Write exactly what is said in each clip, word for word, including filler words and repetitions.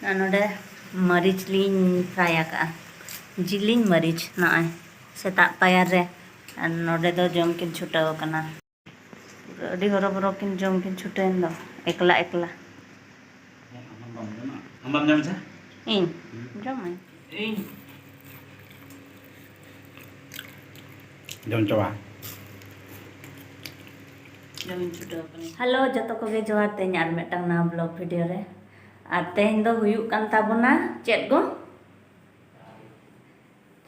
ᱟᱨ ᱱᱚᱰᱮ ᱢᱟᱹᱨᱤᱪ ᱞᱤᱧ ᱯᱷᱨᱟᱭ ᱟᱠᱟᱫᱼᱟ, ᱡᱤᱞᱤᱧ ᱢᱟᱹᱨᱤᱪ ᱱᱚᱜᱼᱚᱭ ᱥᱮᱛᱟᱜ ᱯᱟᱭᱟᱨ ᱨᱮ᱾ ᱟᱨ ᱱᱚᱰᱮ ᱫᱚ ᱡᱚᱢ ᱠᱤᱱ ᱪᱷᱩᱴᱟᱹᱣ ᱟᱠᱟᱱᱟ᱾ ᱟᱹᱰᱤ ᱦᱚᱨᱚᱵᱚᱨᱚ ᱠᱤᱱ ᱡᱚᱢ ᱠᱤᱱ ᱪᱷᱩᱴᱟᱹᱣᱮᱱ ᱫᱚ, ᱮᱠᱞᱟ ᱮᱠᱞᱟ᱾ ᱟᱢ ᱵᱟᱢ ᱡᱚᱢᱟ? ᱟᱢ ᱵᱟᱢ ᱡᱚᱢ ᱪᱟ? ᱤᱧ ᱡᱚᱢᱟᱹᱧ᱾ ᱤᱧ ᱡᱚᱢ ᱪᱟᱵᱟ᱾ ᱡᱚᱢᱤᱧ ᱪᱷᱩᱴᱟᱹᱣ ᱠᱟᱱᱟ᱾ ᱦᱮᱞᱳ, ᱡᱚᱛᱚ ᱠᱚᱜᱮ ᱡᱚᱦᱟᱨ᱾ ᱛᱮᱦᱮᱧ ᱟᱨ ᱢᱤᱫᱴᱟᱝ ᱱᱟᱣᱟ ᱵᱞᱚᱜ ᱵᱷᱤᱰᱤᱭᱳ ᱨᱮ᱾ ᱟᱨ ᱛᱮᱦᱮᱧ ᱫᱚ ᱦᱩᱭᱩᱜ ᱠᱟᱱ ᱛᱟᱵᱚᱱᱟ ᱪᱮᱫ ᱠᱚ?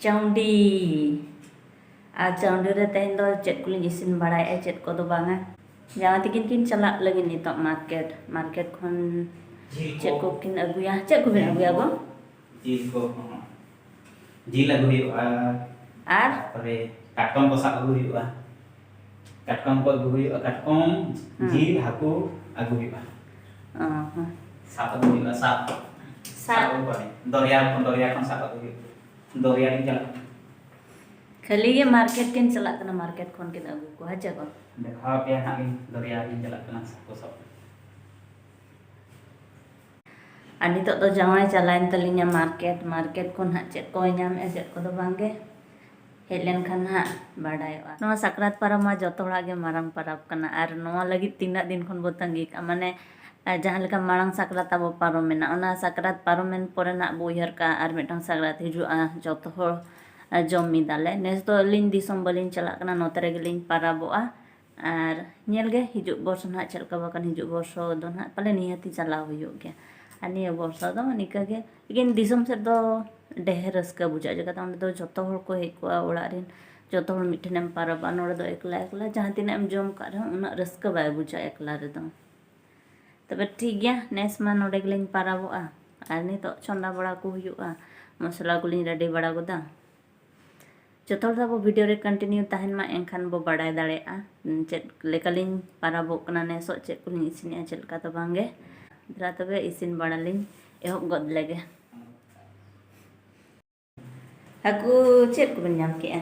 ᱪᱟᱣᱰᱤ᱾ ᱟᱨ ᱪᱟᱣᱰᱤ ᱨᱮ ᱛᱮᱦᱮᱧ ᱫᱚ ᱪᱮᱫ ᱠᱚᱞᱤᱧ ᱤᱥᱤᱱ ᱵᱟᱲᱟᱭᱮᱫᱼᱟ, ᱪᱮᱫ ᱠᱚᱫᱚ ᱵᱟᱝᱟ᱾ ᱡᱟᱶᱟᱭ ᱛᱟᱹᱠᱤᱱ ᱠᱤᱱ ᱪᱟᱞᱟᱜ ᱞᱟᱹᱜᱤᱫ ᱱᱤᱛᱚᱜ ᱢᱟᱨᱠᱮᱴ᱾ ᱢᱟᱨᱠᱮᱴ ᱠᱷᱚᱱ ᱡᱤᱞ ᱠᱚ᱾ ᱪᱮᱫ ᱠᱚᱠᱤᱱ ᱟᱹᱜᱩᱭᱟ? ᱪᱮᱫ ᱠᱚᱵᱤᱱ ᱟᱹᱜᱩᱭᱟ ᱜᱚ? ᱡᱤᱞ ᱠᱚ, ᱦᱚᱸ᱾ ᱡᱤᱞ ᱟᱹᱜᱩ ᱦᱩᱭᱩᱜᱼᱟ᱾ ᱟᱨ? ᱛᱟᱨᱯᱚᱨᱮ ᱠᱟᱴᱠᱚᱢ ᱠᱚ ᱥᱟᱵ ᱟᱹᱜᱩ ᱦᱩᱭᱩᱜᱼᱟ᱾ ᱠᱟᱴᱠᱚᱢ ᱠᱚ ᱟᱹᱜᱩ ᱦᱩᱭᱩᱜᱼᱟ᱾ ᱠᱟᱴᱠᱚᱢ, ᱦᱮᱸ᱾ ᱡᱤᱞ, ᱦᱟᱹᱠᱩ ᱟᱹᱜᱩ ᱦᱩᱭᱩᱜᱼᱟ᱾ ᱚ, ᱦᱚᱸ᱾ ᱥᱟᱵ ᱟᱹᱜᱩ ᱦᱩᱭᱩᱜᱼᱟ, ᱥᱟᱵ᱾ ᱥᱟᱵ᱾ ᱥᱟᱵ ᱟᱹᱜᱩ ᱠᱚᱣᱟᱞᱤᱧ᱾ ᱫᱚᱨᱭᱟ ᱠᱷᱚᱱ, ᱫᱚᱨᱭᱟ ᱠᱷᱚᱱ ᱥᱟᱵ ᱟᱹᱜᱩ ᱦᱩᱭᱩᱜᱼᱟ᱾ ᱫᱚᱨᱭᱟ ᱞᱤᱧ ᱪᱟᱞᱟᱜ ᱠᱟᱱᱟ᱾ ᱠᱷᱟᱹᱞᱤ ᱜᱮ ᱢᱟᱨᱠᱮᱴ ᱠᱤᱱ ᱪᱟᱞᱟᱜ ᱠᱟᱱᱟ, ᱢᱟᱨᱠᱮᱴ ᱠᱷᱚᱱ ᱠᱤᱱ ᱟᱹᱜᱩ ᱠᱚᱣᱟ, ᱦᱮᱸ ᱪᱮ ᱜᱚ? ᱫᱮᱠᱷᱟᱣ ᱟᱯᱮᱭᱟ ᱦᱟᱸᱜ ᱞᱤᱧ, ᱫᱚᱨᱭᱟ ᱞᱤᱧ ᱪᱟᱞᱟᱜ ᱠᱟᱱᱟ ᱦᱟᱹᱠᱩ ᱥᱟᱵ᱾ ᱟᱨ ᱱᱤᱛᱚᱜ ᱫᱚ ᱡᱟᱶᱟᱭ ᱪᱟᱞᱟᱣᱮᱱ ᱛᱟᱹᱞᱤᱧᱟ ᱢᱟᱨᱠᱮᱴ᱾ ᱢᱟᱨᱠᱮᱴ ᱠᱷᱚᱱ ᱦᱟᱸᱜ ᱪᱮᱫ ᱠᱚᱭ ᱧᱟᱢᱮᱫᱼᱟ, ᱪᱮᱫ ᱠᱚᱫᱚ ᱵᱟᱝᱜᱮ᱾ ᱦᱮᱡ ᱞᱮᱱᱠᱷᱟᱱ ᱦᱟᱸᱜ ᱵᱟᱰᱟᱭᱚᱜᱼᱟ᱾ ᱱᱚᱣᱟ ᱥᱟᱠᱨᱟᱛ ᱯᱚᱨᱚᱵᱽ ᱢᱟ ᱡᱚᱛᱚ ᱦᱚᱲᱟᱜ ᱜᱮ ᱢᱟᱨᱟᱝ ᱯᱚᱨᱚᱵᱽ ᱠᱟᱱᱟ, ᱟᱨ ᱱᱚᱣᱟ ᱞᱟᱹᱜᱤᱫ ᱛᱤᱱᱟᱹᱜ ᱫᱤᱱ ᱠᱷᱚᱱ ᱵᱚ ᱛᱟᱺᱜᱤ ᱠᱟᱜᱼᱟ᱾ ᱢᱟᱱᱮ, ᱟᱨ ᱡᱟᱦᱟᱸ ᱞᱮᱠᱟ ᱢᱟᱲᱟᱝ ᱥᱟᱠᱨᱟᱛ ᱟᱵᱚ ᱯᱟᱨᱚᱢᱮᱱᱟ, ᱚᱱᱟ ᱥᱟᱠᱨᱟᱛ ᱯᱟᱨᱚᱢᱮᱱ ᱯᱚᱨᱮ ᱱᱟᱜ ᱵᱚ ᱩᱭᱦᱟᱹᱨ ᱠᱟᱜᱼᱟ ᱟᱨ ᱢᱤᱫᱴᱟᱝ ᱥᱟᱠᱨᱟᱛ ᱦᱤᱡᱩᱜᱼᱟ, ᱡᱚᱛᱚ ᱦᱚᱲ, ᱟᱨ ᱡᱚᱢ ᱢᱤᱫᱟᱞᱮ᱾ ᱱᱮᱥ ᱫᱚ ᱟᱹᱞᱤᱧ ᱫᱤᱥᱚᱢ ᱵᱟᱹᱞᱤᱧ ᱪᱟᱞᱟᱜ ᱠᱟᱱᱟ, ᱱᱚᱛᱮ ᱨᱮᱜᱮᱞᱤᱧ ᱯᱟᱨᱟᱵᱚᱜᱼᱟ᱾ ᱟᱨ ᱧᱮᱞ ᱜᱮ ᱦᱤᱡᱩᱜ ᱵᱚᱨᱥᱚ ᱱᱟᱦᱟᱜ ᱪᱮᱫ ᱞᱮᱠᱟ ᱵᱟᱠᱷᱟᱱ, ᱦᱤᱡᱩᱜ ᱵᱚᱨᱥᱚ ᱫᱚ ᱱᱟᱦᱟᱜ ᱯᱟᱞᱮ ᱱᱤᱦᱟᱹᱛᱤ ᱪᱟᱞᱟᱣ ᱦᱩᱭᱩᱜ ᱜᱮᱭᱟ᱾ ᱟᱨ ᱱᱤᱭᱟᱹ ᱵᱚᱨᱥᱚ ᱫᱚ ᱱᱤᱠᱟᱹ ᱜᱮ, ᱞᱮᱠᱤᱱ ᱫᱤᱥᱚᱢ ᱥᱮᱫ ᱫᱚ ᱰᱷᱮᱨ ᱨᱟᱹᱥᱠᱟᱹ ᱵᱩᱡᱷᱟᱹᱜᱼᱟ, ᱪᱤᱠᱟᱹᱛᱮ ᱚᱸᱰᱮ ᱫᱚ ᱡᱚᱛᱚ ᱦᱚᱲ ᱠᱚ ᱦᱮᱡ ᱠᱚᱜᱼᱟ ᱚᱲᱟᱜ ᱨᱮᱱ, ᱡᱚᱛᱚ ᱦᱚᱲ ᱢᱤᱫ ᱴᱷᱮᱱᱮᱢ ᱯᱟᱨᱟᱵᱚᱜᱼᱟ᱾ ᱱᱚᱰᱮ ᱫᱚ ᱮᱠᱞᱟ ᱮᱠᱞᱟ ᱡᱟᱦᱟᱸ ᱛᱤᱱᱟᱹᱜ ᱮᱢ ᱡᱚᱢ ᱠᱟᱜ ᱨᱮᱦᱚᱸ ᱩᱱᱟᱹᱜ ᱨᱟᱹᱥᱠᱟᱹ ᱵᱟᱭ ᱵᱩᱡᱷᱟᱹᱜᱼᱟ ᱮᱠᱞᱟ ᱨᱮᱫᱚ᱾ ᱛᱚᱵᱮ ᱴᱷᱤᱠ ᱜᱮᱭᱟ, ᱱᱮᱥ ᱢᱟ ᱱᱚᱰᱮ ᱜᱮᱞᱤᱧ ᱯᱟᱨᱟᱵᱚᱜᱼᱟ᱾ ᱟᱨ ᱱᱤᱛᱚᱜ ᱪᱚᱸᱫᱟ ᱵᱟᱲᱟ ᱠᱚ ᱦᱩᱭᱩᱜᱼᱟ, ᱢᱚᱥᱞᱟ ᱠᱚᱞᱤᱧ ᱨᱮᱰᱤ ᱵᱟᱲᱟ ᱜᱚᱫᱟ᱾ ᱡᱚᱛᱚ ᱦᱚᱲ ᱫᱚ ᱟᱵᱚ ᱵᱷᱤᱰᱤᱭᱳ ᱨᱮ ᱠᱚᱱᱴᱤᱱᱤᱭᱩ ᱛᱟᱦᱮᱱ ᱢᱟ, ᱮᱱᱠᱷᱟᱱ ᱵᱚ ᱵᱟᱲᱟᱭ ᱫᱟᱲᱮᱭᱟᱜᱼᱟ, ᱩᱸ, ᱪᱮᱫ ᱞᱮᱠᱟᱞᱤᱧ ᱯᱟᱨᱟᱵᱚᱜ ᱠᱟᱱᱟ ᱱᱮᱥᱚᱜ, ᱪᱮᱫ ᱠᱚᱞᱤᱧ ᱤᱥᱤᱱᱮᱜᱼᱟ, ᱪᱮᱫ ᱞᱮᱠᱟ ᱫᱚ ᱵᱟᱝᱜᱮ᱾ ᱫᱷᱟᱨᱟ ᱛᱚᱵᱮ ᱤᱥᱤᱱ ᱵᱟᱲᱟᱞᱤᱧ ᱮᱦᱚᱵ ᱜᱚᱫ ᱞᱮᱜᱮ᱾ ᱦᱟᱹᱠᱩ ᱪᱮᱫ ᱠᱚᱵᱮᱱ ᱧᱟᱢ ᱠᱮᱜᱼᱟ?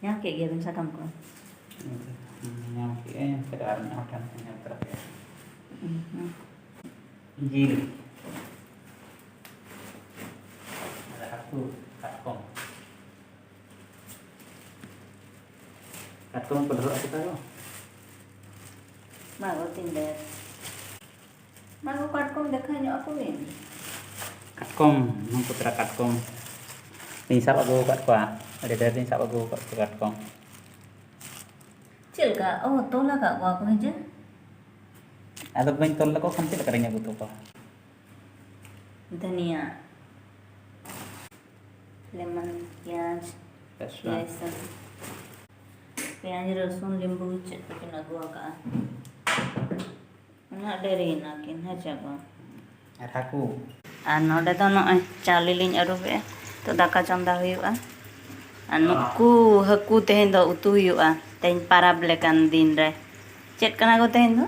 ᱧᱟᱢ ᱠᱮᱫ ᱜᱮᱭᱟᱵᱮᱱ ᱥᱟᱠᱟᱢ ᱠᱚ? ᱧᱟᱢ ᱠᱮᱜᱼᱟᱹᱧ, ᱮᱱᱛᱮ ᱟᱨ ᱢᱤᱫ ᱦᱚᱲ ᱴᱷᱮᱱ ᱠᱷᱚᱱ ᱧᱟᱢ ᱛᱚᱨᱟ ᱠᱮᱜᱼᱟ᱾ ᱦᱩᱸ, ᱦᱩᱸ᱾ ᱡᱤᱞ᱾ ᱟᱨ ᱦᱟᱹᱠᱩ, ᱠᱟᱴᱠᱚᱢ᱾ ᱠᱟᱴᱠᱚᱢ ᱠᱚ ᱰᱷᱮᱨᱚᱜ ᱠᱟᱛᱟ ᱠᱚ᱾ ᱢᱟ ᱜᱚ, ᱛᱤᱱ ᱰᱷᱮᱨ᱾ ᱢᱟ ᱜᱚ, ᱠᱟᱴᱠᱚᱢ ᱫᱮᱠᱷᱟᱣ ᱧᱚᱜ ᱟᱠᱚ ᱵᱤᱱ᱾ ᱠᱟᱴᱠᱚᱢ, ᱱᱩᱠᱩ ᱛᱚᱨᱟ ᱠᱟᱴᱠᱚᱢ᱾ ᱞᱤᱧ ᱥᱟᱵ ᱟᱹᱜᱩ ᱟᱠᱟᱫ ᱠᱚᱣᱟ, ᱟᱹᱰᱤ ᱰᱷᱮᱨ ᱞᱤᱧ ᱥᱟᱵ ᱟᱹᱜᱩ ᱟᱠᱟᱫ ᱠᱚᱣᱟ ᱠᱟᱴᱠᱚᱢ᱾ ᱪᱮᱫ ᱞᱮᱠᱟ? ᱚ, ᱛᱚᱞ ᱟᱠᱟᱫ ᱠᱚᱣᱟ ᱠᱚ ᱦᱮᱸᱪᱮ? ᱟᱫᱚ ᱵᱟᱹᱧ ᱛᱚᱞ ᱞᱮᱠᱚ ᱠᱷᱟᱱ ᱪᱮᱫ ᱞᱮᱠᱟ ᱨᱤᱧ ᱟᱹᱜᱩ ᱦᱚᱴᱚ ᱠᱚᱣᱟ? ᱫᱷᱟᱹᱱᱤᱭᱟ, ᱞᱮᱢᱚᱱ, ᱯᱮᱸᱭᱟᱡᱽ, ᱨᱟᱹᱥᱩᱱ᱾ ᱯᱮᱸᱭᱟᱡᱽ, ᱨᱟᱹᱥᱩᱱ, ᱞᱤᱵᱩ ᱪᱮᱫ ᱠᱚᱵᱤᱱ ᱟᱹᱜᱩ ᱟᱠᱟᱫᱼᱟ? ᱩᱱᱟᱹᱜ ᱰᱷᱮᱨ ᱮᱱᱟ ᱠᱤᱱ, ᱦᱮᱸ ᱪᱮ ᱵᱟᱝ? ᱟᱨ ᱦᱟᱹᱠᱩ? ᱟᱨ ᱱᱚᱰᱮ ᱫᱚ ᱱᱚᱜᱼᱚᱭ ᱪᱟᱣᱞᱮ ᱞᱤᱧ ᱟᱹᱨᱩᱵᱮᱜᱼᱟ᱾ ᱛᱚ ᱫᱟᱠᱟ ᱪᱚᱸᱫᱟ ᱦᱩᱭᱩᱜᱼᱟ᱾ ᱟᱨ ᱱᱩᱠᱩ ᱦᱟᱹᱠᱩ ᱛᱮᱦᱮᱧ ᱫᱚ ᱩᱛᱩ ᱦᱩᱭᱩᱜᱼᱟ, ᱛᱮᱦᱮᱧ ᱯᱟᱨᱟᱵᱽ ᱞᱮᱠᱟᱱ ᱫᱤᱱ ᱨᱮ᱾ ᱪᱮᱫ ᱠᱟᱱᱟ ᱠᱚ ᱛᱮᱦᱮᱧ ᱫᱚ?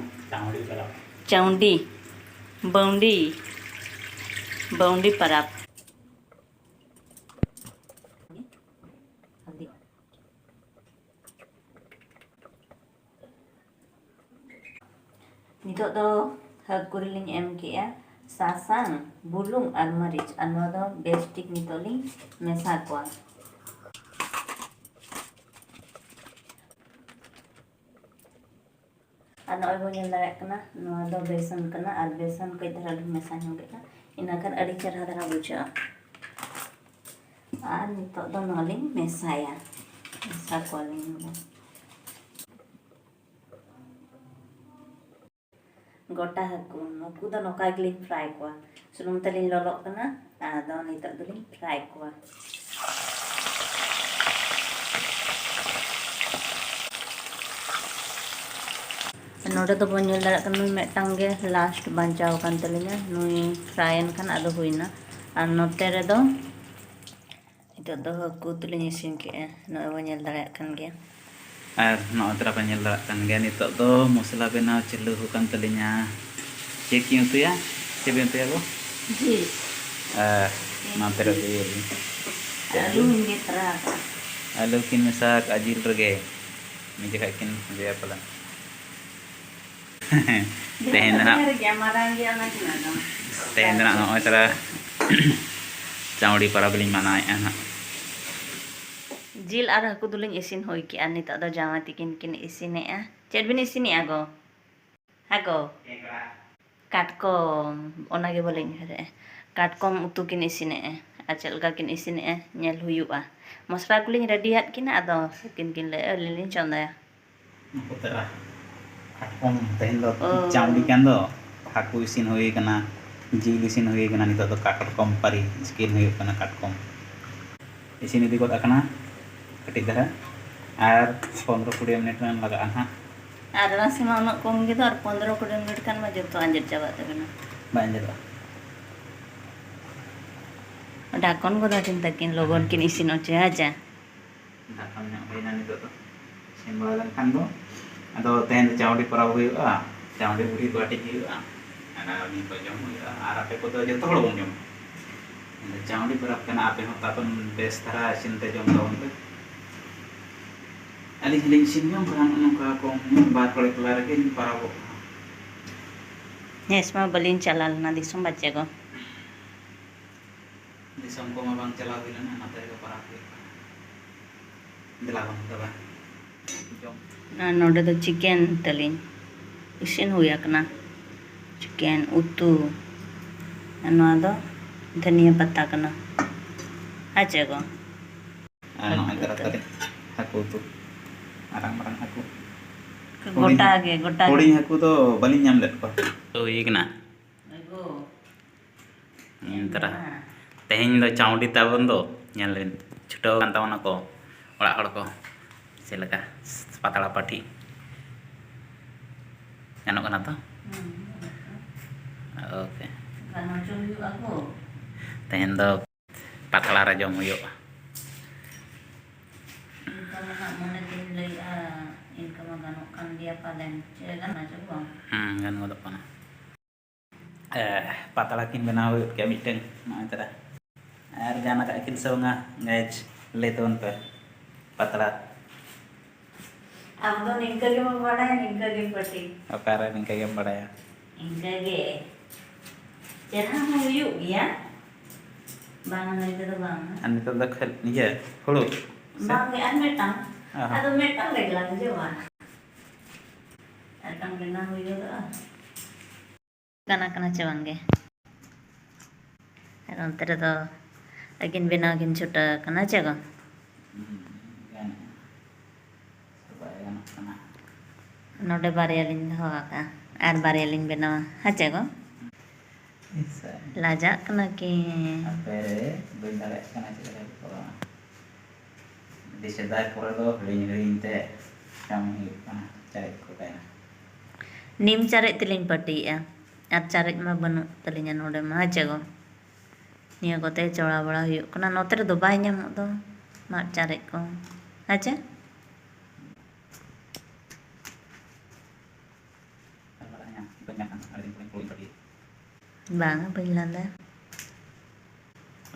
ᱪᱟᱹᱣᱰᱤ᱾ ᱵᱟᱹᱣᱰᱤ᱾ ᱵᱟᱹᱣᱰᱤ ᱯᱟᱨᱟᱵᱽ᱾ ᱱᱤᱛᱚᱜ ᱫᱚ ᱦᱟᱹᱠᱩ ᱨᱮᱞᱤᱧ ᱮᱢ ᱠᱮᱜᱼᱟ ᱥᱟᱥᱟᱝ, ᱵᱩᱞᱩᱝ ᱟᱨ ᱢᱟᱹᱨᱤᱪ, ᱟᱨ ᱱᱚᱣᱟ ᱫᱚ ᱵᱮᱥ ᱴᱷᱤᱠ ᱱᱤᱛᱚᱜ ᱞᱤᱧ ᱢᱮᱥᱟ ᱠᱚᱣᱟ᱾ ᱟᱨ ᱱᱚᱜᱼᱚᱭ ᱵᱚᱱ ᱧᱮᱞ ᱫᱟᱲᱮᱭᱟᱜ ᱠᱟᱱᱟ, ᱱᱚᱣᱟ ᱫᱚ ᱵᱮᱥᱚᱱ ᱠᱟᱱᱟ ᱟᱨ ᱵᱮᱥᱚᱱ ᱠᱟᱹᱡ ᱫᱷᱟᱨᱟ ᱞᱤᱧ ᱢᱮᱥᱟ ᱧᱚᱜᱮᱜᱼᱟ, ᱤᱱᱟᱹᱠᱷᱟᱱ ᱟᱹᱰᱤ ᱪᱮᱦᱨᱟ ᱫᱷᱟᱨᱟ ᱵᱩᱡᱷᱟᱹᱜᱼᱟ᱾ ᱟᱨ ᱱᱤᱛᱚᱜ ᱫᱚ ᱱᱚᱣᱟ ᱞᱤᱧ ᱢᱮᱥᱟᱭᱟ, ᱢᱮᱥᱟ ᱠᱚᱣᱟᱞᱤᱧ ᱱᱚᱣᱟ᱾ ᱜᱚᱴᱟ ᱦᱟᱹᱠᱩ, ᱱᱩᱠᱩ ᱫᱚ ᱱᱚᱝᱠᱟ ᱜᱮᱞᱤᱧ ᱯᱷᱨᱟᱭ ᱠᱚᱣᱟ᱾ ᱥᱩᱱᱩᱢ ᱛᱮᱞᱤᱧ ᱞᱚᱞᱚᱜ ᱠᱟᱱᱟ, ᱟᱫᱚ ᱱᱤᱛᱚᱜ ᱫᱚᱞᱤᱧ ᱯᱷᱨᱟᱭ ᱠᱚᱣᱟ᱾ ᱱᱚᱰᱮ ᱫᱚᱵᱚᱱ ᱧᱮᱞ ᱫᱟᱲᱮᱭᱟᱜ ᱠᱟᱱᱟ, ᱱᱩᱭ ᱢᱤᱫᱴᱟᱝ ᱜᱮ ᱞᱟᱥᱴ ᱵᱟᱧᱪᱟᱣ ᱟᱠᱟᱱ ᱛᱟᱹᱞᱤᱧᱟ, ᱱᱩᱭ ᱯᱷᱨᱟᱭ ᱮᱱ ᱠᱷᱟᱱ ᱟᱫᱚ ᱦᱩᱭᱱᱟ᱾ ᱟᱨ ᱱᱚᱛᱮ ᱨᱮᱫᱚ ᱱᱤᱛᱚᱜ ᱫᱚ ᱦᱟᱹᱠᱩ ᱩᱛᱩ ᱞᱤᱧ ᱤᱥᱤᱱ ᱠᱮᱜᱼᱟ, ᱱᱚᱜᱼᱚᱭ ᱵᱚᱱ ᱧᱮᱞ ᱫᱟᱲᱮᱭᱟᱜ ᱠᱟᱱ ᱜᱮᱭᱟ᱾ ᱟᱨ ᱱᱚᱜᱼᱚᱭ ᱛᱚᱨᱟ ᱯᱮ ᱧᱮᱞ ᱫᱟᱲᱮᱭᱟᱜ ᱠᱟᱱ ᱜᱮᱭᱟ, ᱱᱤᱛᱚᱜ ᱫᱚ ᱢᱚᱥᱞᱟ ᱵᱮᱱᱟᱣ ᱪᱟᱹᱞᱩ ᱟᱠᱟᱱ ᱛᱟᱹᱞᱤᱧᱟ᱾ ᱪᱮᱫ ᱠᱤᱱ ᱩᱛᱩᱭᱟ? ᱪᱮᱫ ᱵᱮᱱ ᱩᱛᱩᱭᱟ ᱜᱚ? ᱡᱤᱞ᱾ ᱟᱨ ᱱᱚᱛᱮ ᱨᱮ ᱩᱛᱩᱭᱟᱞᱤᱧ᱾ ᱟᱹᱞᱩ ᱦᱚᱸᱧ ᱜᱮᱫ ᱛᱚᱨᱟ ᱟᱠᱟᱫᱼᱟ᱾ ᱟᱹᱞᱩ ᱠᱤᱱ ᱢᱮᱥᱟ ᱟᱠᱟᱫᱼᱟ ᱡᱤᱞ ᱨᱮᱜᱮ, ᱢᱤᱫ ᱡᱚᱠᱷᱚᱡ ᱠᱤᱱ ᱵᱷᱟᱡᱟᱭᱟ ᱯᱟᱞᱮᱱ᱾ ᱛᱮᱦᱮᱧ ᱫᱚ ᱱᱟᱜ ᱰᱷᱮᱨ ᱜᱮᱭᱟ, ᱢᱟᱨᱟᱝ ᱜᱮᱭᱟ, ᱚᱱᱟ ᱜᱮ ᱱᱟᱜ ᱫᱚ᱾ ᱛᱮᱦᱮᱧ ᱫᱚ ᱱᱟᱜ ᱱᱚᱜᱼᱚᱭ ᱛᱟᱨᱟ ᱪᱟᱣᱰᱤ ᱯᱟᱨᱟᱵᱽ ᱞᱤᱧ ᱢᱟᱱᱟᱣᱮᱫᱼᱟ ᱱᱟᱜ᱾ ᱡᱤᱞ ᱟᱨ ᱦᱟᱹᱠᱩ ᱫᱚᱞᱤᱧ ᱤᱥᱤᱱ ᱦᱩᱭ ᱠᱮᱜᱼᱟ᱾ ᱱᱤᱛᱚᱜ ᱫᱚ ᱡᱟᱶᱟᱭ ᱛᱤᱠᱤᱱ ᱠᱤᱱ ᱤᱥᱤᱱᱮᱜᱼᱟ᱾ ᱪᱮᱫ ᱵᱤᱱ ᱤᱥᱤᱱᱮᱜᱼᱟ ᱜᱚ? ᱦᱟᱹᱠᱩ? ᱠᱟᱴᱠᱚᱢ, ᱚᱱᱟᱜᱮ ᱵᱟᱹᱞᱤᱧ ᱩᱭᱦᱟᱹᱨᱮᱜᱼᱟ᱾ ᱠᱟᱴᱠᱚᱢ ᱩᱛᱩ ᱠᱤᱱ ᱤᱥᱤᱱᱮᱜᱼᱟ᱾ ᱟᱨ ᱪᱮᱫ ᱞᱮᱠᱟ ᱠᱤᱱ ᱤᱥᱤᱱᱮᱜᱼᱟ, ᱧᱮᱞ ᱦᱩᱭᱩᱜᱼᱟ᱾ ᱢᱚᱥᱞᱟ ᱠᱚᱞᱤᱧ ᱨᱮᱰᱤᱭᱟᱫ ᱠᱤᱱᱟ, ᱟᱫᱚ ᱩᱱᱠᱤᱱ ᱠᱤᱱ ᱞᱟᱹᱭᱮᱜᱼᱟ, ᱟᱹᱞᱤᱧ ᱞᱤᱧ ᱪᱚᱸᱫᱟᱭᱟ᱾ ᱱᱩᱠᱩ ᱛᱟᱨᱟ ᱠᱟᱴᱠᱚᱢ ᱛᱮᱦᱮᱧ ᱫᱚ ᱚ᱾ ᱪᱟᱣᱰᱤ ᱠᱟᱱ ᱫᱚ, ᱦᱟᱹᱠᱩ ᱤᱥᱤᱱ ᱦᱩᱭ ᱠᱟᱱᱟ, ᱡᱤᱞ ᱤᱥᱤᱱ ᱦᱩᱭ ᱠᱟᱱᱟ, ᱱᱤᱛᱚᱜ ᱫᱚ ᱠᱟᱴᱠᱚᱢ ᱯᱟᱹᱨᱤ ᱤᱥᱤᱱ ᱦᱩᱭᱩᱜ ᱠᱟᱱᱟ, ᱠᱟᱴᱠᱚᱢ ᱤᱥᱤᱱ ᱤᱫᱤ ᱜᱚᱫ ᱟᱠᱟᱱᱟ ᱠᱟᱹᱴᱤᱡ ᱫᱷᱟᱨᱟ, ᱟᱨ ᱯᱚᱱᱨᱚ ᱠᱩᱲᱤ ᱢᱤᱱᱤᱴ ᱜᱟᱱ ᱞᱟᱜᱟᱜᱼᱟ ᱱᱟᱦᱟᱜ᱾ ᱟᱨ ᱨᱟᱥᱮ ᱢᱟ ᱩᱱᱟᱹᱜ ᱠᱚᱢ ᱜᱮᱫᱚ, ᱟᱨ ᱯᱚᱱᱨᱚ ᱠᱩᱲᱤ ᱢᱤᱱᱤᱴ ᱠᱷᱟᱱ ᱢᱟ ᱡᱚᱛᱚ ᱟᱸᱡᱮᱫ ᱪᱟᱵᱟᱜ ᱛᱟᱵᱮᱱᱟ᱾ ᱵᱟᱭ ᱟᱸᱡᱮᱫᱚᱜᱼᱟ᱾ ᱰᱷᱟᱠᱚᱱ ᱜᱚᱫᱟ ᱠᱤᱱ ᱛᱟᱹᱠᱤᱱ, ᱞᱚᱜᱚᱱ ᱠᱤᱱ ᱤᱥᱤᱱ ᱦᱚᱪᱚᱭᱟ, ᱡᱟ᱾ ᱰᱷᱟᱠᱚᱱ ᱧᱚᱜ ᱦᱩᱭᱱᱟ ᱱᱤᱛᱚᱜ ᱫᱚ᱾ ᱤᱥᱤᱱ ᱵᱟᱲᱟ ᱞᱮᱱᱠᱷᱟᱱ ᱫᱚ, ᱟᱫᱚ ᱛᱮᱦᱮᱧ ᱫᱚ ᱪᱟᱣᱰᱤ ᱯᱚᱨᱚᱵᱽ ᱦᱩᱭᱩᱜᱼᱟ, ᱪᱟᱣᱰᱤ ᱵᱩᱲᱦᱤ ᱠᱚ ᱦᱟᱹᱴᱤᱧ ᱦᱩᱭᱩᱜᱼᱟ, ᱟᱨ ᱟᱹᱞᱤᱧ ᱠᱚ ᱡᱚᱢ ᱦᱩᱭᱩᱜᱼᱟ, ᱟᱨ ᱟᱯᱮ ᱠᱚᱫᱚ ᱡᱚᱛᱚ ᱦᱚᱲ ᱵᱚᱱ ᱡᱚᱢᱟ᱾ ᱪᱟᱣᱰᱤ ᱯᱚᱨᱚᱵᱽ ᱠᱟᱱᱟ, ᱟᱯᱮ ᱦᱚᱸ ᱛᱟᱵᱚᱱ ᱵᱮᱥ ᱫᱷᱟᱨᱟ ᱤᱥᱤᱱ ᱛᱮ ᱡᱚᱢ ᱛᱟᱵᱚᱱ ᱯᱮ᱾ ᱟᱹᱞᱤᱧ ᱦᱚᱸᱞᱤᱧ ᱤᱥᱤᱱ ᱡᱚᱝ ᱠᱟᱱᱟ, ᱱᱚᱜᱼᱚ ᱱᱚᱝᱠᱟ ᱠᱚᱢ ᱧᱚᱜ ᱵᱟᱨ ᱦᱚᱲ ᱮᱠᱞᱟ ᱨᱮᱜᱮ ᱞᱤᱧ ᱯᱟᱨᱟᱵᱚᱜ ᱠᱟᱱᱟ᱾ ᱱᱮᱥ ᱢᱟ ᱵᱟᱹᱞᱤᱧ ᱪᱟᱞᱟᱣ ᱞᱮᱱᱟ ᱫᱤᱥᱚᱢ ᱵᱟᱪᱮ ᱜᱚ᱾ ᱫᱤᱥᱚᱢ ᱠᱚᱢᱟ ᱵᱟᱝ ᱪᱟᱞᱟᱣ ᱦᱩᱭ ᱞᱮᱱᱟ, ᱱᱚᱛᱮ ᱨᱮᱜᱮ ᱯᱟᱨᱟᱵᱽ ᱦᱩᱭᱩᱜ ᱠᱟᱱᱟ᱾ ᱫᱮᱞᱟ ᱵᱚᱱ ᱛᱚᱵᱮ ᱡᱚᱢ᱾ ᱟᱨ ᱱᱚᱰᱮ ᱫᱚ ᱪᱤᱠᱮᱱ ᱛᱟᱹᱞᱤᱧ ᱤᱥᱤᱱ ᱦᱩᱭ ᱟᱠᱟᱱᱟ, ᱪᱤᱠᱮᱱ ᱩᱛᱩ᱾ ᱟᱨ ᱱᱚᱣᱟ ᱫᱚ ᱫᱷᱟᱹᱱᱤᱭᱟᱹ ᱯᱟᱛᱟ ᱠᱟᱱᱟ, ᱦᱮᱸ ᱪᱮ ᱜᱚ? ᱟᱨ ᱱᱚᱜᱼᱚᱭ ᱛᱟᱨᱟ ᱛᱟᱹᱞᱤᱧ ᱦᱟᱹᱠᱩ ᱩᱛᱩ, ᱢᱟᱨᱟᱝ ᱢᱟᱨᱟᱝ ᱦᱟᱹᱠᱩ᱾ ᱜᱚᱴᱟ ᱦᱩᱰᱤᱧ, ᱜᱮ, ᱜᱚᱴᱟ ᱜᱮ᱾ ᱦᱩᱰᱤᱧ ᱦᱟᱹᱠᱩ ᱫᱚ ᱵᱟᱹᱞᱤᱧ ᱧᱟᱢ ᱞᱮᱫ ᱠᱚᱣᱟ᱾ ᱦᱩᱭ ᱠᱟᱱᱟ᱾ ᱟᱹᱜᱩ᱾ ᱤᱧ ᱛᱟᱨᱟ᱾ ᱛᱮᱦᱮᱧ ᱫᱚ ᱪᱟᱣᱰᱤ ᱛᱟᱵᱚᱱ ᱫᱚ, ᱧᱮᱞ ᱵᱤᱱ, ᱪᱷᱩᱴᱟᱹᱣ ᱟᱠᱟᱱ ᱛᱟᱵᱚᱱᱟ ᱠᱚ ᱚᱲᱟᱜ ᱦᱚᱲ ᱠᱚ᱾ ᱪᱮᱫ ᱞᱮᱠᱟ? ᱯᱟᱛᱲᱟ ᱯᱟᱹᱴᱤ᱾ ᱜᱟᱱᱚᱜ ᱠᱟᱱᱟ ᱛᱚ? ᱦᱩᱸ, ᱜᱟᱱᱚᱜ ᱠᱟᱱᱟ᱾ ᱳᱠᱮ᱾ ᱜᱟᱱ ᱦᱚᱪᱚ ᱦᱩᱭᱩᱜᱼᱟ ᱠᱚ᱾ ᱛᱮᱦᱮᱧ ᱫᱚ ᱯᱟᱛᱲᱟ ᱨᱮ ᱡᱚᱢ ᱦᱩᱭᱩᱜᱼᱟ᱾ ᱤᱱᱠᱟᱹ ᱢᱟ ᱦᱟᱸᱜ ᱢᱚᱱᱮ ᱛᱤᱧ ᱞᱟᱹᱭᱮᱜᱼᱟ, ᱤᱱᱠᱟᱹ ᱢᱟ ᱜᱟᱱᱚᱜ ᱠᱟᱱ ᱜᱮᱭᱟ ᱯᱟᱞᱮᱱ᱾ ᱪᱮᱫ ᱜᱟᱱ ᱦᱚᱪᱚ ᱠᱚᱣᱟᱢ? ᱦᱩᱸ, ᱜᱟᱱ ᱜᱚᱫᱚᱜ ᱠᱟᱱᱟ᱾ ᱮ, ᱯᱟᱛᱲᱟ ᱠᱤᱱ ᱵᱮᱱᱟᱣ ᱦᱩᱭᱩᱜ ᱠᱮᱭᱟ ᱢᱤᱫᱴᱟᱝ, ᱱᱚᱜᱼᱚᱭ ᱛᱟᱨᱟ᱾ ᱟᱨ ᱜᱟᱱ ᱟᱠᱟᱫ ᱠᱤᱱ ᱥᱮ ᱵᱟᱝᱟ, ᱜᱟᱭᱮᱡᱽ, ᱞᱟᱹᱭ ᱛᱟᱵᱚᱱ ᱯᱮ᱾ ᱯᱟᱛᱲᱟ᱾ ᱟᱢ ᱫᱚ ᱱᱤᱝᱠᱟᱹ ᱜᱮᱢ ᱵᱟᱲᱟᱭᱟ, ᱱᱤᱝᱠᱟᱹ ᱜᱮᱢ ᱯᱟᱹᱴᱤ᱾ ᱚᱠᱟᱨᱮ ᱱᱤᱝᱠᱟᱹ ᱜᱮᱢ ᱵᱟᱲᱟᱭᱟ? ᱤᱱᱠᱟᱹ ᱜᱮ᱾ ᱪᱮᱨᱦᱟ ᱦᱚᱸ ᱦᱩᱭᱩᱜ ᱜᱮᱭᱟ, ᱵᱟᱝ ᱢᱮᱱᱛᱮ ᱫᱚ ᱵᱟᱝᱟ᱾ ᱟᱨ ᱱᱤᱛᱚᱜ ᱫᱚ ᱠᱷᱟᱹᱞ-, ᱤᱭᱟᱹ, ᱦᱩᱲᱩ? ᱥᱮ? ᱵᱟᱝ ᱜᱮ, ᱟᱨ ᱢᱤᱫᱴᱟᱝ᱾ ᱚ᱾ ᱟᱫᱚ ᱢᱤᱫᱴᱟᱝ ᱨᱮᱜᱮ ᱞᱟᱝ ᱡᱚᱢᱟ᱾ ᱟᱨ ᱵᱟᱝ ᱵᱮᱱᱟᱣ ᱦᱩᱭ ᱜᱚᱫᱚᱜᱼᱟ᱾ ᱠᱟᱱᱟ, ᱠᱟᱱᱟ ᱪᱮ ᱵᱟᱝ ᱜᱮ? ᱟᱨ ᱚᱱᱛᱮ ᱨᱮᱫᱚ ᱟᱹᱠᱤᱱ ᱵᱮᱱᱟᱣ ᱠᱤᱱ ᱪᱷᱩᱴᱟᱹᱣ ᱟᱠᱟᱱᱟ, ᱪᱮ ᱜᱚ? ᱦᱩᱸ, ᱜᱟᱱᱚᱜᱼᱟ᱾ ᱵᱟᱭ ᱜᱟᱱᱚᱜ ᱠᱟᱱᱟ᱾ ᱱᱚᱰᱮ ᱵᱟᱨᱭᱟ ᱞᱤᱧ ᱫᱚᱦᱚ ᱟᱠᱟᱫᱼᱟ, ᱟᱨ ᱵᱟᱨᱭᱟ ᱞᱤᱧ ᱵᱮᱱᱟᱣᱟ, ᱦᱮᱸ ᱪᱮ ᱜᱚ? ᱤᱥᱟᱹᱭ᱾ ᱞᱟᱡᱟᱜ ᱠᱟᱱᱟ ᱠᱤᱱ᱾ ᱟᱯᱮ ᱨᱮ ᱵᱟᱹᱧ ᱫᱟᱲᱮᱭᱟᱜ ᱠᱟᱱᱟ, ᱪᱮᱫ ᱞᱮᱠᱟ ᱠᱚᱨᱟᱣᱟ? ᱟᱹᱰᱤ ᱥᱮᱫᱟᱭ ᱯᱚᱨᱮ ᱫᱚ ᱦᱤᱲᱤᱧ ᱦᱤᱲᱤᱧ ᱛᱮ ᱠᱟᱹᱢᱤ ᱦᱩᱭᱩᱜ ᱠᱟᱱᱟ, ᱪᱟᱨᱮᱡ ᱠᱚ ᱠᱟᱭᱨᱟ᱾ ᱱᱤᱢ ᱪᱟᱨᱮᱡ ᱛᱮᱞᱤᱧ ᱯᱟᱹᱴᱤᱭᱮᱫᱼᱟ, ᱟᱨ ᱪᱟᱨᱮᱡ ᱢᱟ ᱵᱟᱹᱱᱩᱜ ᱛᱟᱹᱞᱤᱧᱟ ᱱᱚᱰᱮ ᱢᱟ, ᱦᱮᱸ ᱪᱮ ᱜᱚ? ᱱᱤᱭᱟᱹ ᱠᱚᱛᱮ ᱪᱚᱲᱟ ᱵᱟᱲᱟ ᱦᱩᱭᱩᱜ ᱠᱟᱱᱟ᱾ ᱱᱚᱛᱮ ᱨᱮᱫᱚ ᱵᱟᱭ ᱧᱟᱢᱚᱜ ᱫᱚ ᱢᱟᱫ ᱪᱟᱨᱮᱡ ᱠᱚ, ᱦᱮᱸ ᱪᱮ? ᱵᱟᱝᱟ, ᱵᱟᱹᱧ ᱞᱟᱸᱫᱟᱭᱟ᱾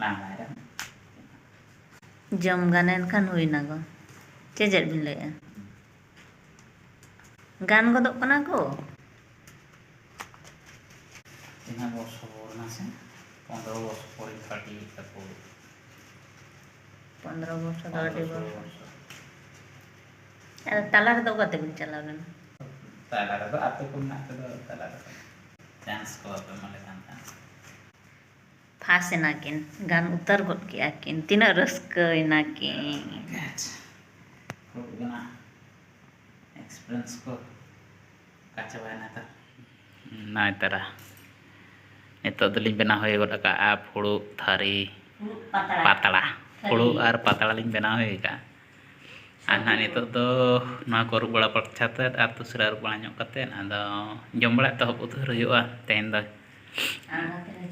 ᱞᱟᱸᱫᱟᱭ ᱨᱮᱦᱚᱸ᱾ ᱡᱚᱢ ᱜᱟᱱ ᱮᱱ ᱠᱷᱟᱱ ᱦᱩᱭᱱᱟ ᱜᱚ᱾ ᱪᱮᱫ ᱪᱮᱫ ᱵᱤᱱ ᱞᱟᱹᱭᱮᱫᱼᱟ? ᱜᱟᱱ ᱜᱚᱫᱚᱜ ᱠᱟᱱᱟ ᱜᱚ᱾ ᱛᱤᱱᱟᱹᱜ ᱵᱚᱨᱥᱚ ᱦᱩᱭᱱᱟ ᱥᱮ? ᱯᱚᱱᱨᱚ ᱵᱚᱨᱥᱚ ᱯᱚᱨᱮ ᱯᱟᱨᱴᱤ ᱛᱟᱠᱚ᱾ ᱯᱚᱱᱨᱚ ᱵᱚᱨᱥᱚ ᱫᱚ ᱟᱹᱰᱤ ᱯᱚᱱᱨᱚ ᱵᱚᱨᱥᱚ᱾ ᱵᱚᱨᱥᱚ᱾ ᱟᱨ ᱛᱟᱞᱟ ᱨᱮᱫᱚ ᱚᱠᱟ ᱛᱮᱵᱤᱱ ᱪᱟᱞᱟᱣ ᱞᱮᱱᱟ? ᱛᱟᱞᱟ ᱨᱮᱫᱚ ᱟᱹᱛᱩ ᱠᱚ ᱢᱮᱱᱟᱜ ᱛᱮᱫᱚ ᱛᱟᱞᱟ ᱨᱮᱫᱚ ᱪᱟᱱᱥ ᱠᱚ ᱵᱟᱯᱮ ᱮᱢᱟᱞᱮ ᱠᱟᱱ ᱛᱟᱦᱮᱸᱫ᱾ ᱯᱷᱟᱸᱥ ᱮᱱᱟ ᱠᱤᱱ, ᱜᱟᱱ ᱩᱛᱟᱹᱨ ᱜᱚᱫ ᱠᱮᱜᱼᱟ ᱠᱤᱱ᱾ ᱛᱤᱱᱟᱹᱜ ᱨᱟᱹᱥᱠᱟᱹᱭᱮᱱᱟ ᱠᱤᱱ᱾ ᱟᱪᱪᱷᱟ᱾ ᱠᱷᱩᱵ ᱜᱮ ᱱᱟ ᱮᱠᱥᱯᱨᱤᱭᱮᱱᱥ ᱠᱚ ᱚᱠᱟ ᱪᱟᱵᱟᱭᱮᱱᱟ ᱛᱚ? ᱱᱟᱭ ᱛᱟᱨᱟ᱾ ᱱᱤᱛᱚᱜ ᱫᱚᱞᱤᱧ ᱵᱮᱱᱟᱣ ᱦᱩᱭ ᱜᱚᱫ ᱟᱠᱟᱫᱼᱟ ᱯᱷᱩᱲᱩᱜ, ᱛᱷᱟᱹᱨᱤ, ᱯᱷᱩᱲᱩᱜ, ᱯᱟᱛᱲᱟ᱾ ᱯᱟᱛᱲᱟ᱾ ᱛᱷᱟᱹᱨᱤ᱾ ᱯᱷᱩᱲᱩᱜ ᱟᱨ ᱯᱟᱛᱲᱟ ᱞᱤᱧ ᱵᱮᱱᱟᱣ ᱦᱩᱭ ᱟᱠᱟᱫᱼᱟ᱾ ᱟᱨ ᱱᱟᱦᱟᱜ ᱱᱤᱛᱚᱜ ᱫᱚ ᱱᱚᱣᱟ ᱠᱚ ᱟᱹᱨᱩᱵ ᱵᱟᱲᱟ ᱯᱷᱟᱨᱪᱟ ᱠᱟᱛᱮᱫ, ᱟᱨ ᱫᱩᱥᱨᱟ ᱟᱹᱨᱩᱵ ᱵᱟᱲᱟ ᱧᱚᱜ ᱠᱟᱛᱮᱫ, ᱟᱫᱚ ᱡᱚᱢ ᱵᱟᱲᱟ ᱮᱛᱚᱦᱚᱵ ᱩᱛᱟᱹᱨ ᱦᱩᱭᱩᱜᱼᱟ ᱛᱮᱦᱮᱧ ᱫᱚ᱾ ᱟᱬᱜᱟᱛ ᱨᱮ᱾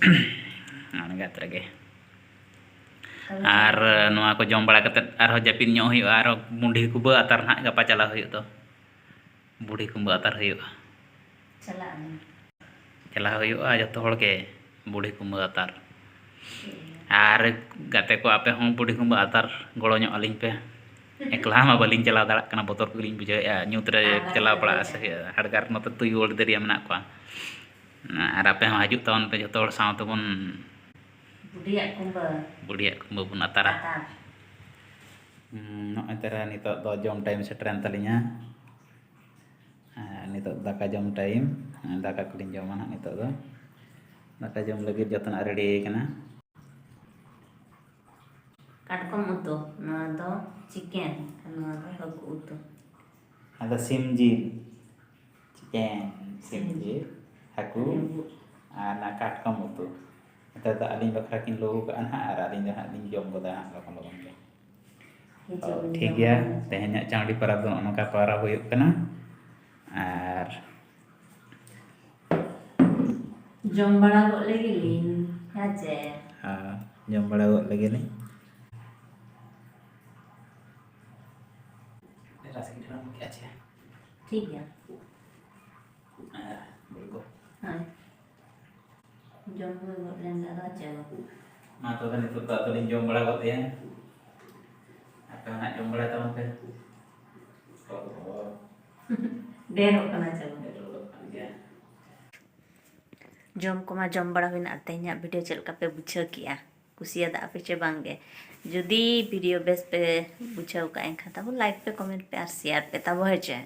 ᱟᱬᱜᱟᱛ ᱨᱮᱜᱮ᱾ ᱟᱨ ᱱᱚᱣᱟ ᱠᱚ ᱡᱚᱢ ᱵᱟᱲᱟ ᱠᱟᱛᱮᱫ ᱟᱨᱦᱚᱸ ᱡᱟᱹᱯᱤᱫ ᱧᱚᱜ ᱦᱩᱭᱩᱜᱼᱟ, ᱟᱨᱦᱚᱸ ᱵᱩᱰᱷᱤ ᱠᱩᱢᱵᱟᱹ ᱟᱛᱟᱨ ᱱᱟᱦᱟᱜ ᱜᱟᱯᱟ ᱪᱟᱞᱟᱣ ᱦᱩᱭᱩᱜ ᱫᱚ᱾ ᱵᱩᱰᱷᱤ ᱠᱩᱢᱵᱟᱹ ᱟᱛᱟᱨ ᱦᱩᱭᱩᱜᱼᱟ᱾ ᱪᱟᱞᱟᱜ ᱟᱹᱧ᱾ ᱪᱟᱞᱟᱣ ᱦᱩᱭᱩᱜᱼᱟ ᱡᱚᱛᱚ ᱦᱚᱲ ᱜᱮ ᱵᱩᱰᱷᱤ ᱠᱩᱢᱵᱟᱹ ᱟᱛᱟᱨ᱾ ᱴᱷᱤᱠ ᱜᱮᱭᱟ᱾ ᱟᱨ ᱜᱟᱛᱮ ᱠᱚ, ᱟᱯᱮ ᱦᱚᱸ ᱵᱩᱰᱷᱤ ᱠᱩᱢᱵᱟᱹ ᱟᱛᱟᱨ ᱜᱚᱲᱚ ᱧᱚᱜ ᱟᱹᱞᱤᱧ ᱯᱮ᱾ ᱮᱠᱞᱟ ᱢᱟ ᱵᱟᱹᱞᱤᱧ ᱪᱟᱞᱟᱣ ᱫᱟᱲᱮᱭᱟᱜ ᱠᱟᱱᱟ, ᱵᱚᱛᱚᱨ ᱜᱮᱞᱤᱧ ᱵᱩᱡᱷᱟᱹᱣᱮᱫᱼᱟ᱾ ᱧᱩᱛ ᱨᱮ ᱦᱟᱰᱜᱟᱨ ᱪᱟᱞᱟᱣ ᱯᱟᱲᱟᱜᱼᱟ ᱥᱮ ᱦᱟᱰᱜᱟᱨ, ᱱᱚᱛᱮ ᱛᱩᱭᱩ ᱟᱹᱰᱤ ᱫᱟᱹᱨᱭᱟ ᱢᱮᱱᱟᱜ ᱠᱚᱣᱟ᱾ ᱟᱨ ᱟᱯᱮ ᱦᱚᱸ ᱦᱤᱡᱩᱜ ᱛᱟᱵᱚᱱ ᱯᱮ, ᱡᱚᱛᱚ ᱦᱚᱲ ᱥᱟᱶ ᱛᱮᱵᱚᱱ᱾ ᱵᱩᱰᱷᱤᱭᱟᱜ ᱠᱩᱢᱵᱟᱹ᱾ ᱵᱩᱰᱷᱤᱭᱟᱜ ᱠᱩᱢᱵᱟᱹ ᱵᱚᱱ ᱟᱛᱟᱨᱟ᱾ ᱟᱛᱟᱨ᱾ ᱦᱩᱸ, ᱱᱚᱜᱼᱚᱭ ᱛᱟᱨᱟ ᱱᱤᱛᱚᱜ ᱫᱚ ᱡᱚᱢ time ᱥᱮᱴᱮᱨᱮᱱ ᱛᱟᱹᱞᱤᱧᱟ᱾ ᱟᱨ ᱱᱤᱛᱚᱜ ᱫᱟᱠᱟ ᱡᱚᱢ time, ᱫᱟᱠᱟ ᱠᱚᱞᱤᱧ ᱡᱚᱢᱟ ᱱᱟᱦᱟᱜ ᱱᱤᱛᱚᱜ ᱫᱚ᱾ ᱫᱟᱠᱟ ᱡᱚᱢ ᱞᱟᱹᱜᱤᱫ ᱡᱚᱛᱚᱱᱟᱜ ready ᱟᱠᱟᱱᱟ᱾ ᱠᱟᱴᱠᱚᱢ ᱩᱛᱩ, ᱱᱚᱣᱟ ᱫᱚ chicken, ᱟᱨ ᱱᱚᱣᱟ ᱫᱚ ᱦᱟᱹᱠᱩ ᱩᱛᱩ᱾ ᱟᱫᱚ ᱥᱤᱢ ᱡᱤᱞ, chicken, ᱥᱤᱢ ᱥᱤᱢ ᱡᱤᱞ, ᱦᱟᱹᱠᱩ, ᱦᱟᱹᱠᱩ᱾ ᱟᱨ ᱚᱱᱟ ᱠᱟᱴᱠᱚᱢ ᱩᱛᱩ᱾ ᱱᱮᱛᱟᱨ ᱫᱚ ᱟᱹᱞᱤᱧ ᱵᱟᱠᱷᱨᱟ ᱠᱤᱱ ᱞᱩᱦᱩ ᱠᱟᱜᱼᱟ ᱱᱟᱦᱟᱜ, ᱟᱨ ᱟᱹᱞᱤᱧ ᱫᱚ ᱦᱟᱸᱜ ᱞᱤᱧ ᱡᱚᱢ ᱜᱚᱫᱟ ᱦᱟᱸᱜ ᱞᱚᱜᱚᱱ ᱞᱚᱜᱚᱱ ᱜᱮ᱾ ᱦᱤᱡᱩᱜ ᱛᱚ, ᱵᱤᱱ ᱴᱷᱤᱠ ᱡᱚᱢ ᱜᱮᱭᱟ, ᱵᱤᱱ᱾ ᱛᱮᱦᱮᱧᱟᱜ ᱪᱟᱣᱰᱤ ᱯᱚᱨᱚᱵᱽ ᱫᱚ ᱱᱚᱜᱼᱚ ᱱᱚᱝᱠᱟ ᱯᱟᱨᱟᱣ ᱦᱩᱭᱩᱜ ᱠᱟᱱᱟ᱾ ᱟᱨ ᱡᱚᱢ ᱵᱟᱲᱟ ᱜᱚᱫ ᱞᱮᱜᱮ ᱞᱤᱧ, ᱦᱮᱸ ᱪᱮ? ᱦᱮᱸ, ᱡᱚᱢ ᱵᱟᱲᱟ ᱜᱚᱫ ᱞᱮᱜᱮ ᱞᱤᱧ᱾ ᱨᱟᱥᱮ ᱠᱟᱹᱴᱤᱡ ᱞᱟᱝ ᱵᱩᱠᱮᱜᱼᱟ, ᱪᱮ? ᱴᱷᱤᱠ ᱜᱮᱭᱟ᱾ ᱦᱮᱸ, ᱵᱩᱲᱤ ᱠᱚ᱾ ᱦᱳᱭ᱾ ᱡᱚᱢ ᱦᱩᱭ ᱜᱚᱫ ᱞᱮᱱ ᱜᱮ ᱟᱫᱚ ᱪᱮᱫ ᱦᱚᱸ᱾ ᱢᱟ ᱛᱚᱵᱮ ᱱᱤᱛᱚᱜ ᱫᱚ ᱟᱫᱚ ᱞᱤᱧ ᱡᱚᱢ ᱵᱟᱲᱟ ᱜᱚᱫ ᱮᱭᱟ᱾ ᱟᱯᱮ ᱦᱚᱸ ᱱᱟᱜ ᱡᱚᱢ ᱵᱟᱲᱟᱭ ᱛᱟᱵᱚᱱ ᱯᱮ᱾ ᱰᱷᱮᱨᱚᱜ ᱠᱟᱱᱟ ᱪᱟᱣᱞᱮ᱾ ᱰᱷᱮᱨᱚᱜ ᱠᱟᱱ ᱜᱮᱭᱟ᱾ ᱡᱚᱢ ᱠᱚᱢᱟ ᱡᱚᱢ ᱵᱟᱲᱟ ᱦᱩᱭᱱᱟ, ᱟᱨ ᱛᱮᱦᱮᱧᱟᱜ video ᱪᱮᱫ ᱞᱮᱠᱟ ᱯᱮ ᱵᱩᱡᱷᱟᱹᱣ ᱠᱮᱜᱼᱟ? ᱠᱩᱥᱤᱭᱟᱫᱟ ᱯᱮ ᱪᱮ ᱵᱟᱝ ᱜᱮ? ᱡᱩᱫᱤ video ᱵᱮᱥ ᱯᱮ ᱵᱩᱡᱷᱟᱹᱣ ᱠᱟᱜᱼᱟ, ᱮᱱᱠᱷᱟᱱ ᱛᱟᱵᱚ like ᱯᱮ, comment ᱯᱮ ᱟᱨ share ᱯᱮ ᱛᱟᱵᱚ, ᱦᱮᱸ ᱪᱮ?